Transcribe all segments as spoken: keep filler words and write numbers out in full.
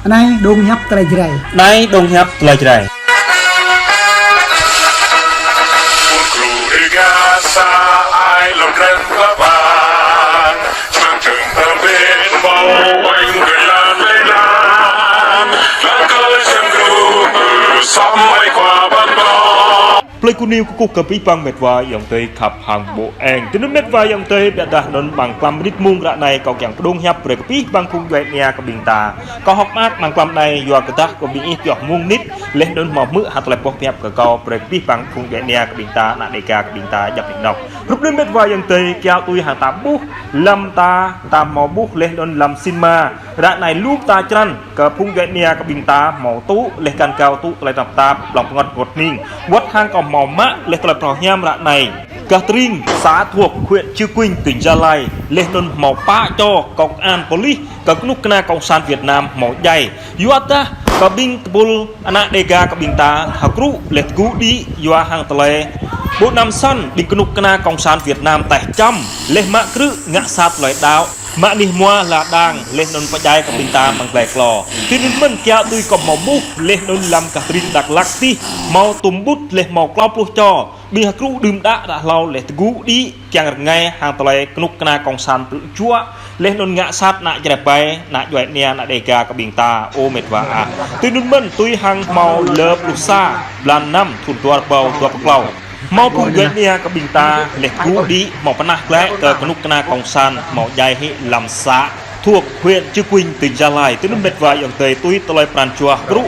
Anai dơ̆ng hiăp tơlơi Jrai. Anai dơ̆ng hiăp tơlơi Jrai. Plei Ku Niu kơkuh kơ abih bang met wa ayŏng adơi khăp hăng ƀô eng. Tui anŭn met wa ayŏng adơi, biă dah anŭn amăng mlam mơnit mông ră anai kâo kiăng pơdơ̆ng hiăp brơi kơ abih bang phung djuai ania kơ ƀing ta. Kâo hơ̆k mơak amăng mlam anai yua kơ dah kơ ƀing ih pioh mông mơnit, laih anŭn hmâo hmư̆ hă tơlơi pơhiăp kơ kâo brơi kơ abih bang phung djuai ania kơ ƀing ta, ană Dêga kơ ƀing ta djŏp anih anŏ. Hrup anŭn met wa ayŏng adơi, kiaŏ tui hăng ta ƀuh, lăm ta, ta hmâo ƀuh laih anŭn lăm sinma. Ră anai lŏm ta črăn kơ phung djuai ania kơ ƀing ta hmâo tŭ, laih găn gao tŭ tơlơi tơnap tap, blŏng pơngot pơngot ning. Wơ̆t hăng kâo hmâo mă laih tơlơi phrâo hiam ră anai. Gah tơring xã Thuốc, huyện Chư Kuin, tỉnh Gia Lai, laih anŭn hmâo pă čô công an police kơ kơnuk kơna cộng sản Việt Nam hmâo djai. Yua dah kơ ƀing tơpul ană Dêga kơ ƀing ta hơkrŭ laih tơgŭ đĭ yua hăng tơlơi ƀu anăm săn ƀing kơnuk kơna cộng sản Việt Nam taih čăm laih mă krư̆ ngă sat tơlơi đaŏ, mă anih hmua hla đang laih anŭn pơdjai kơ ƀing ta amăng glai klô. Tui anŭn mơ̆n kiaŏ tui kâo hmâo ƀuh laih anŭn lăm gah tơring Dak Lak tih hmâo tơm ƀut laih hmâo klâo pluh čô ƀing hơkrŭ đưm đă ră hlâo laih tơgŭ đĭ kiăng rơngai hăng tơlơi kơnuk kơna cộng sản tŭ juă laih anŭn ngă sat ană Jrai ƀai, ană djuai ania, ană Dêga kơ ƀing ta, ơ met wa ah. Tui anŭn mơ̆n tui hăng hmâo lơ pluh sa, blan năm, thŭn dua rơbâo dua pluh klâo. Hmâo phung djuai ania kơ ƀing ta laih tơgŭ đĭ hmâo pơnah glaĭ kơ kơnuk kơna cộng sản hmâo djai hĭ lăm xã Thuốc, huyện Chư Kuin, tỉnh Gia Lai. Tui anŭn met wa ayŏng adơi, tui tơlơi pran jua hơkrŭ.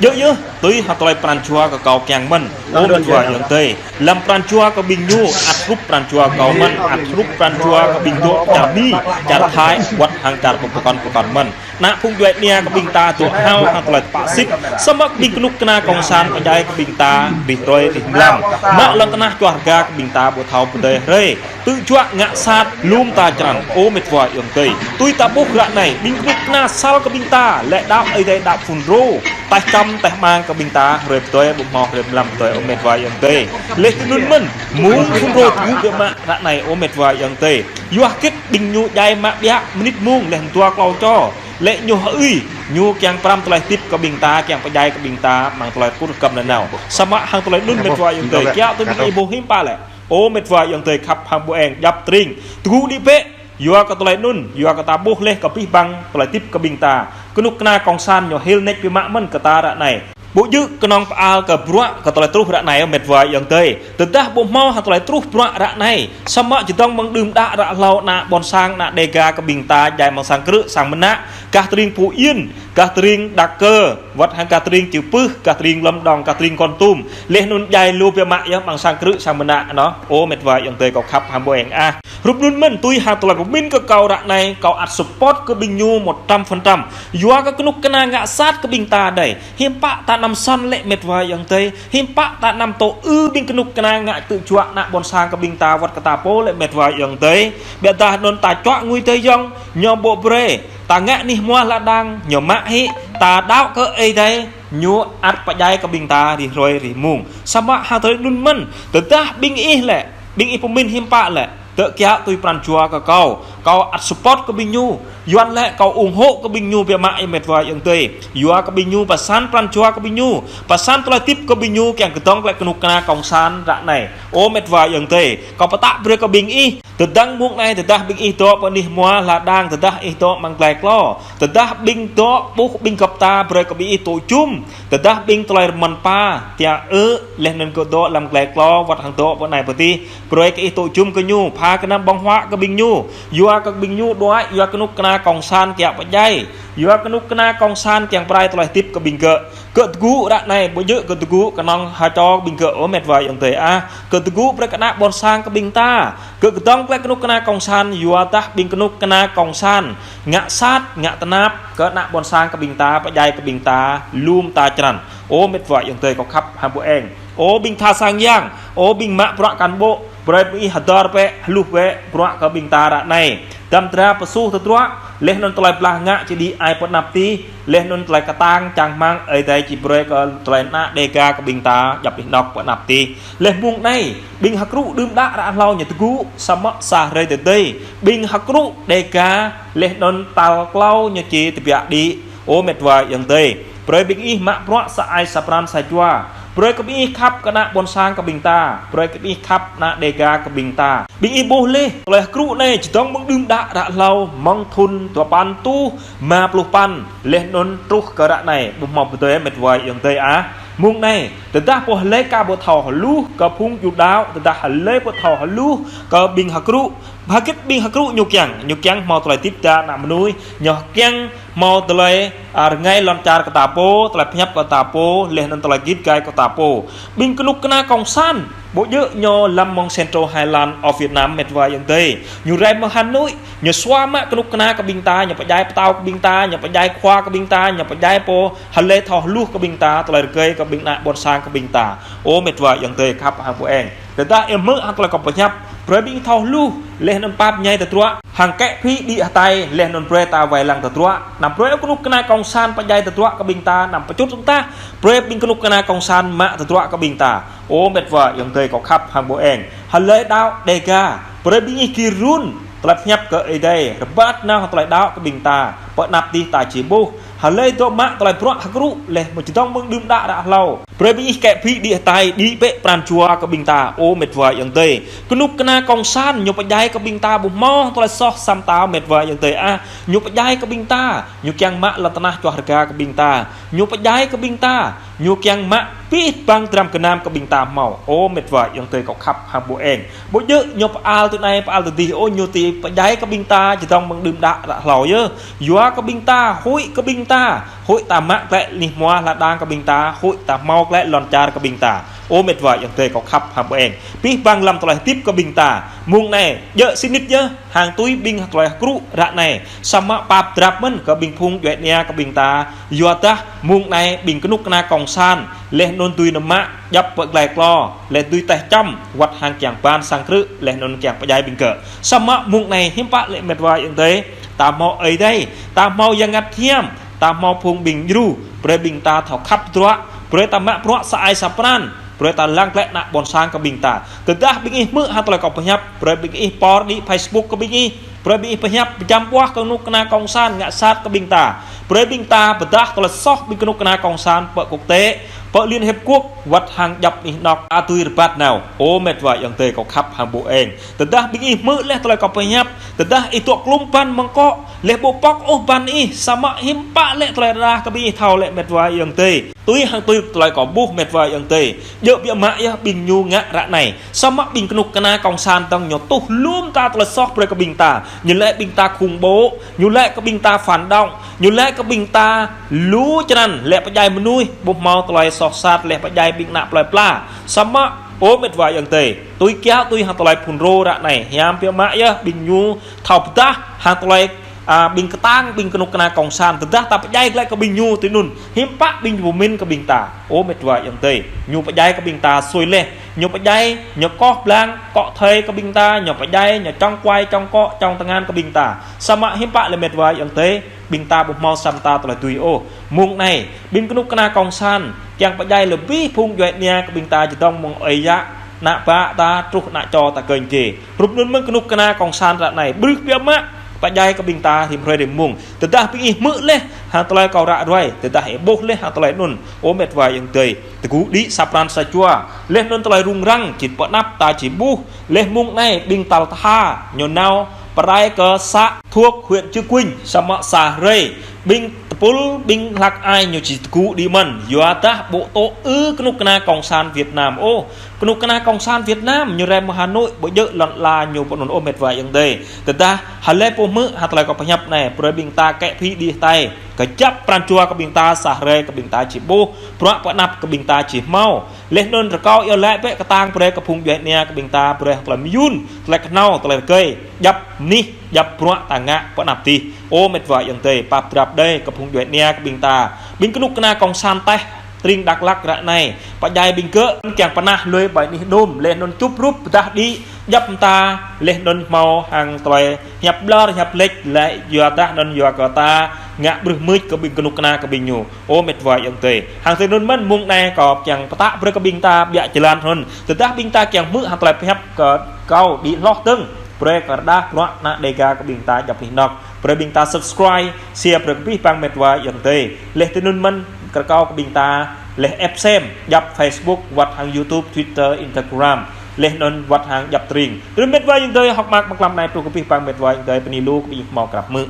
Djơ̆ yơh, tui hăng tơlơi pran jua kơ kâo kiăng mơ̆n. Ơ met wa ayŏng adơi, lăm pran jua kơ ƀing ñu, ăt hrup pran jua kâo mơ̆n, ăt hrup pran jua kơ ƀing dŏ čar Mi, čar Thái, wơ̆t hăng čar pơkŏn pơkŏn mơ̆n. Ană phung djuai ania kơ ƀing ta dŏ hao hăng tơlơi tơpă sĭt, samơ̆ ƀing kơnuk kơna cộng sản pơdjai kơ ƀing ta rĭm hrơi rĭm mlam. Mă lŏn tơnah čuah rơga kơ ƀing ta ƀu thâo pơdơi hrơi. Tŭ juă ngă sat lŏm ta črăn, ơ met wa ayŏng adơi. Tui ta ƀuh ră anai, ƀing kơnuk kơna sal kơ ƀing ta, lĕ đaŏ Ơi Adai đaŏ phun rô. Taih čăm, taih mang kơ ƀing ta, hrơi pơdơi, ƀu hmâo hrơi mlam pơdơi, ơ met wa ayŏng adơi. Laih tui anŭn mơ̆n, mơ̆ng phun rô tơgŭ biă mă ră anai, ơ met wa ayŏng adơi. Yua hơget ƀing ñu djai mă biă mơnit mông laih dua klâo čô. Lĕ ñu hơưi, ñu kiăng pơrăm tơlơi hơdip kơ ƀing ta, kiăng pơdjai kơ ƀing ta, amăng tơlơi rơkŭt rơkăm nanao. Samơ̆ hăng tơlơi anŭn met wa ayŏng adơi, kiaŏ tui ƀing ih ƀuh hiư̆m pă lĕ. Ơ met wa ayŏng adơi khăp hăng ƀô eng, djŏp tơring. Tơgŭ đĭ bĕ, yua kơ tơlơi anŭn, yua kơ ta ƀuh laih kơ abih bang tơlơi hơdip kơ ƀing ta. Kơnuk kơna cộng sản ñu hil nač biă mă mơ̆n kơ ta ră anai. Ƀu djơ̆ kơnơ̆ng pơal kơ bruă kơ tơlơi truh ră anai, ơ met wa ayŏng adơi. Tơdah ƀu hmâo hăng tơlơi truh bruă ră anai, samơ̆ čơdơ̆ng mơ̆ng đưm đă ră hlâo ană ƀôn sang, ană Dêga kơ ƀing ta djai amăng sang krư̆ sang mơnă, gah tơring Phú Yên, gah tơring Dak Lak, wơ̆t hăng gah tơring Čư̆ Pưh, gah tơring Lâm Đồng, gah tơring Kon Tum. Laih anŭn djai lu biă mă yơh amăng sang krư̆ sang mơnă anŭn. Ơ met wa ayŏng adơi kâo khăp hăng ƀô eng ah. Hrup anŭn mơ̆n tui hăng tơlơi pơmĭn kơ kâo ră anai, kâo ăt support kơ ƀing ñu một trăm phần trăm. Yua kơ kơnuk kơna ngă sat kơ ƀing ta đơi. Hiư̆m pă ta anăm săn lĕ met wa ayŏng adơi. Hiư̆m pă ta anăm tŭ ư ƀing kơnuk kơna ngă tŭ juă ană ƀôn sang kơ ƀing ta wơ̆t kơ ta pô lĕ met wa ayŏng adơi. Biă dah anŭn ta čuă ngui tơi yŏng, ñu ƀu brơi. Ta ngă anih hmua hla đang, ñu mă hĭ, ta đaŏ kơ Ơi Adai, ñu ăt pơdjai kơ ƀing ta rĭm hrơi rĭm mông. Samơ̆ hăng tơlơi anŭn mơ̆n, tơdah ƀing ih lĕ, ƀing ih pơmĭn hiư̆m pă lĕ, tơ̆ kiaŏ tui pran jua kơ kâo, kâo ăt support kơ ƀing ñu. Yuan lĕ kâo ủng hộ kơ ƀing ñu biă mă ơ met wa ayŏng adơi. Yua kơ ƀing ñu pơsăn pran jua kơ ƀing ñu, pơsăn tơlơi hơdip kơ ƀing ñu kiăng kơdơ̆ng glaĭ kơnuk kơna cộng sản ră anai. Ơ met wa ayŏng adơi, kâo pơtă brơi kơ ƀing ih. Tơdang mông anai, tơdah ƀing ih dŏ pơ anih hmua hla đang, tơdah ih dŏ amăng glai klô, tơdah ƀing dŏ ƀuh ƀing gơp ta brơi kơ ƀing ih tŭ jum, tơdah ƀing tơlơi rơmăn pa, tiă ư, laih anŭn kơ dŏ lăm glai klô, wơ̆t hăng dŏ pơ anai pơ adih, brơi kơ ih tŭ jum kơ ñu, pha kơnăm ƀơ̆ng huă kơ ƀing ñu, yua kơ ƀing ñu đuaĭ, yua kơnuk kơna cộng sản kiaŏ pơdjai, yua kơnuk kơna cộng sản kiăng pơrai tơlơi hơdip kơ ƀing gơ̆. Gơ̆ tơgŭ ră anai, ƀu djơ̆ gơ̆ tơgŭ kơnơ̆ng ha čô ƀing gơ̆ ơ met wa ayŏng adơi ah. Gơ̆ tơgŭ brơi kơ ană ƀôn sang kơ ƀing ta. Gơ̆ kơdơ̆ng glaĭ kơnuk kơna cộng sản, yua dah ƀing kơnuk kơna cộng sản ngă sat, ngă tơnap kơ ană ƀôn sang kơ ƀing ta, pơdjai kơ ƀing ta, lŏm ta črăn. Ơ met wa ayŏng adơi kâo khăp hăng ƀô eng. Ơ ƀing tha sang yang, ơ ƀing mă bruă cán bộ, brơi ƀing ih hơdơr bĕ, hluh bĕ, bruă kơ ƀing ta ră anai. Dăm dra pơsuh tơdruă, laih anŭn tơlơi blah ngă či đĭ ai pơ anăp tih, laih anŭn tơlơi kơtang čang hmang Ơi Adai či brơi kơ tơlơi ană Dêga kơ ƀing ta, djŏp anih anŏ pơ anăp tih. Laih mông anai, ƀing hơkrŭ đưm đă ră hlâo ñu tơgŭ, samơ̆ sa hrơi tơdơi, ƀing hơkrŭ Dêga, laih anŭn tal klâo ñu či tơbiă đĭ, Ơ met wa ayŏng adơi, brơi ƀing ih mă bruă sa ai sa pran sa jua. Brơi kơ ƀing ih khăp kơ ană ƀôn sang kơ ƀing ta. Brơi kơ ƀing ih khăp ană Dêga kơ ƀing ta. Ƀing ih ƀuh laih, tơlơi hơkrŭ anai, čơdơ̆ng mơ̆ng đưm đă ră hlâo, mơ̆ng thŭn dua păn rơtuh rơma pluh păn, laih anŭn truh kơ ră anai, ƀu hmâo pơdơi met wa ayŏng adơi ah. Mơ̆ng anai, tơdah ƀuh laih kơ ƀu thâo hluh kơ phung Yuđa, tơdah laih ƀu thâo hluh kơ ƀing hơkrŭ, hơgĕt ƀing hơkrŭ ñu kiăng, ñu kiăng hmâo tơlơi hơdip đa ană mơnuih, ñu kiăng hmâo tơlơi, a, rơngai lŏn čar kơ ta pô, tơlơi pơhiăp kơ ta pô, laih anŭn tơlơi git gai kơ ta pô. Ƀing kơnuk kơna kông sản, ƀu djơ̆ ñu lăm mơ̆ng Central Highland of Vietnam met wa ayŏng adơi. Ñu rai mơ̆ng Hà Nội, ñu sua mă kơnuk kơna kơ ƀing ta, ñu pơdjai pơtao kơ ƀing ta, ñu pơdjai khua kơ ƀing ta, ñu pơdjai pô, hlơi thâo hluh kơ ƀing ta, tơlơi rơgơi kơ ƀing ană ƀôn sang kơ ƀing ta. Ơ met wa ayŏng adơi khăp hăng ƀu eng. Tơdah ih hmư̆ hăng tơlơi kâo pơhiăp, brơi ƀing thâo hluh, laih anŭn pap ñai tơdruă, hăng kĕ phi đĭ hơtai, laih anŭn brơi ta wai lăng tơdruă. Anăm brơi kơnuk kơna kông sản pơdjai tơdruă kơ ƀing ta, anăm pơčut tơdah, brơi ƀing kơnuk kơna kông sản mă tơdruă kơ ƀing ta. Ơ met wa ayŏng adơi kâo khăp hăng ƀu eng. Hlơi đaŏ Dêga, brơi ƀing ih gir run, tơlơi pơhiăp kơ Ơi Adai, rơbat nao tơlơi đaŏ kơ ƀing ta, pơ anăp adih ta či ƀuh. Hlơi dŏ mă tơlơi bruă hơkrŭ laih mơ̆ng čơdơ̆ng mơ̆ng đưm đă ră hlâo. Brơi ƀing ih kĕ phi đĭ hơtai, đĭ bĕ pran jua kơ ƀing ta, ơ met wa ayŏng adơi. Kơnuk kơna kông sản, ñu pơdjai kơ ƀing ta ƀu hmâo tơlơi soh sa mơta met wa ayŏng adơi ah. Ñu pơdjai kơ ƀing ta, ñu kiăng mă lŏn tơnah čoh rơga kơ ƀing ta. Ñu pơdjai kơ ƀing ta, ñu kiăng mă pih băng dram gơnam kơ ƀing ta hmâo. Ơ met wa ayŏng adơi kâo khăp hăng ƀu eng. Ƀu djơ̆ ñu pơal tui anai, pơal tui adih, ơ ñu či pơdjai kơ ƀing ta, čơdơ̆ng mơ̆ng đưm đă ră hlâo yơh. Yua kơ ƀing ta, huĭ kơ ƀing ta, huĭ ta mă klĕ anih hmua hla đang kơ ƀing ta, huĭ ta hmâo klĕ lŏn čar kơ ƀing ta. Ơ met wa ayŏng adơi kâo khăp hăng ƀu eng. Pih băng lăm tơlơi hơdip kơ ƀing ta. Mơ̆ng anai, djơ̆ sĭt nik yơh, hăng tui ƀing tơlơi hơkrŭ ră anai. Samơ̆ pap drap mơ̆n kơ ƀing phung djuai ania kơ ƀing ta. Yua dah mơ̆ng anai ƀing kơnuk kơna kông sản, laih anŭn dưi nao mă, djŏp pơ glai klô, laih dưi tĕh čăm, wơ̆t hăng kiăng ban sang krư̆, laih anŭn kiăng pơdjai ƀing gơ̆. Samơ̆ mơ̆ng anai hiư̆m pă lĕ met wa ayŏng adơi, ta hmâo Ơi Adai, ta hmâo Yang Bơngăt Hiam, ta hmâo phung ƀing djru, brơi ƀing ta thâo khăp tơdruă, brơi ta mă bruă sa ai sa pran, brơi ta lăng klĕ ană ƀôn sang kơ ƀing ta. Tơdah ƀing ih hmư̆ hăng tơlơi kâo pơhiăp, brơi ƀing ih pơr đĭ Facebook kơ ƀing ih, brơi ƀing ih pơhiăp pơjăm ƀuah kơnuk kơna kông sản ngă sat kơ ƀing ta. Brơi ƀing ta pơdah tơlơi soh ƀing kơnuk kơna kông sản pơ quốc tế, pơ Liên Hiệp Quốc, wơ̆t hăng djŏp anih anŏ ta dưi rơbat nao. Ơ met wa ayŏng adơi kâo khăp hăng ƀu eng. Tơdah ƀing ih hmư̆ laih tơlơi kâo pơhiăp, tơdah ih dŏ klŭm băn mơ̆ng kâo, laih ƀu pŏk ôh băn ih, samơ̆ hiư̆m pă lĕ tơlơi rơđah kơ ƀing ih thâo lĕ met wa ayŏng adơi. Tui hăng tui tơlơi kâo ƀuh met wa ayŏng adơi. Djơ̆ biă mă yơh ƀing ñu ngă ră anai. Samơ̆ ƀing kơnuk kơna kông sản tơ̆ng ñu tuh lŏm ta tơlơi soh brơi kơ ƀing ta. Ñu laĭ ƀing ta khủng bố, ñu laĭ kơ ƀing ta phản động, ñu laĭ kơ ƀing ta lu črăn, laĭ pơdjai mơnuih, ƀu hmâo tơlơi soh sat, laĭ pơdjai ƀing ană plơi pla. Samơ̆, ơ met wa ayŏng adơi, tui kiaŏ tui hăng tơlơi phun rô ră anai, hiam biă mă yơh, ƀing ñu thâo pơdah hăng tơlơi, a, ƀing kơtang, ƀing kơnuk kơna kông sản, tơdah ta pơdjai glaĭ kơ ƀing ñu tui anŭn, hiư̆m pă ƀing ñu pơmĭn kơ ƀing ta. Ơ met wa ayŏng adơi, ñu pơdjai kơ ƀing ta sui laih, ñu pơdjai, ñu koh blang, kŏ thơi kơ ƀing ta, ñu pơdjai, ñu čŏng kuai, čŏng kŏ, čŏng tơngan kơ ƀing ta. Samơ̆ hiư̆m pă lĕ met wa ayŏng adơi, ƀing ta ƀu hmâo sa mơta tơlơi dưi ôh. Mơ̆ng anai, ƀing kơnuk kơna kông sản, kiăng pơdjai lơbih phung djuai ania kơ ƀing ta čơdơ̆ng mơ̆ng ơi yă, ană bă ta, truh ană čô ta kơnh kê. Rup anŭn mơ̆n kơnuk kơna kông sản ră anai, brưh biă mă, pơdjai kơ ƀing ta rĭm hrơi rĭm mông. Tơdah ƀing ih hmư̆ laih, hăng tơlơi kâo ră ruai, tơdah ih ƀuh laih, hăng tơlơi anŭn, ơ met wa ayŏng adơi. Tơgŭ đĭ sa pran sa jua, laih anŭn tơlơi rŭng răng, či pơ anăp ta či ƀuh, laih mơ̆ng anai ƀing tal tha, ñu nao, pơrai kơ să thuộc huyện Chư Kuin, samơ̆ sa hrơi, ƀing tơpul, ƀing hlăk ai ñu či tơgŭ đĭ mơ̆n, yua dah ƀu tŏ ư kơnuk kơna kông sản Việt Nam ôh. Kơnuk kơna kông sản Việt Nam, ñu rai mơ̆ng Hà Nội, ƀu djơ̆ lŏn ala ñu pơ anŭn ôh met wa ayŏng adơi. Tơdah, hlơi pô hmư̆, hăng tơlơi kâo pơhiăp anai, brơi ƀing ta kĕ phi đĭ hơtai, kơjăp pran jua kơ ƀing ta, sa hrơi kơ ƀing ta či ƀuh, bruă pơ anăp kơ ƀing ta či hmâo. Laih anŭn rơkâo iâu laĭ bĕ kơtang brơi kơ phung djuai ania kơ ƀing ta brơi hăng tơlơi mơyun, tơlơi kơhnâo, tơlơi rơgơi, djăp anih, djăp bruă ta ngă pơ anăp adih. Ơ met wa ayŏng adơi, pap drap đơi kơ phung djuai ania kơ ƀing ta. Ƀing kơnuk kơna kông sản tĕh, tring Dak Lak ră anai. Pơdjai ƀing gơ̆, kiăng pơnah lui ƀơi anih đưm, laih anŭn čŭp rup pơdah đĭ, djăp mơta, laih anŭn hmâo hăng tơlơi hiăp ƀlŏr, hiăp lĕč, laih yua dah anŭn yua kơ ta, ngă brưh mưč kơ ƀing kơnuk kơna kơ ƀing ñu. Ơ met wa ayŏng adơi. Hăng tui anŭn mơ̆n mơ̆ng anai kâo kiăng pơtă brơi kơ ƀing ta biă jơlan anŭn. Tơdah ƀing ta kiăng hmư̆ hăng tơlơi pơhiăp kơ kâo đĭ hloh dơ̆ng. Brơi kơ rơđah bruă ană Dêga kơ ƀing ta djŏp anih anŏk. Brơi ƀing ta subscribe, share brơi kơ abih bang met wa ayŏng adơi. Laih tui anŭn mơ̆n kơ rơkâo kơ ƀing ta laih ĕp sem djŏp Facebook, wơ̆t hăng YouTube, Twitter, Instagram. Laih anŭn wơ̆t hăng djŏp tơring. Tui anŭn met wa ayŏng adơi, hơ̆k mơak mơklam anai truh kơ abih bang met wa ayŏng adơi, bơni lu kơ ƀing hmâo krăp mơ̆.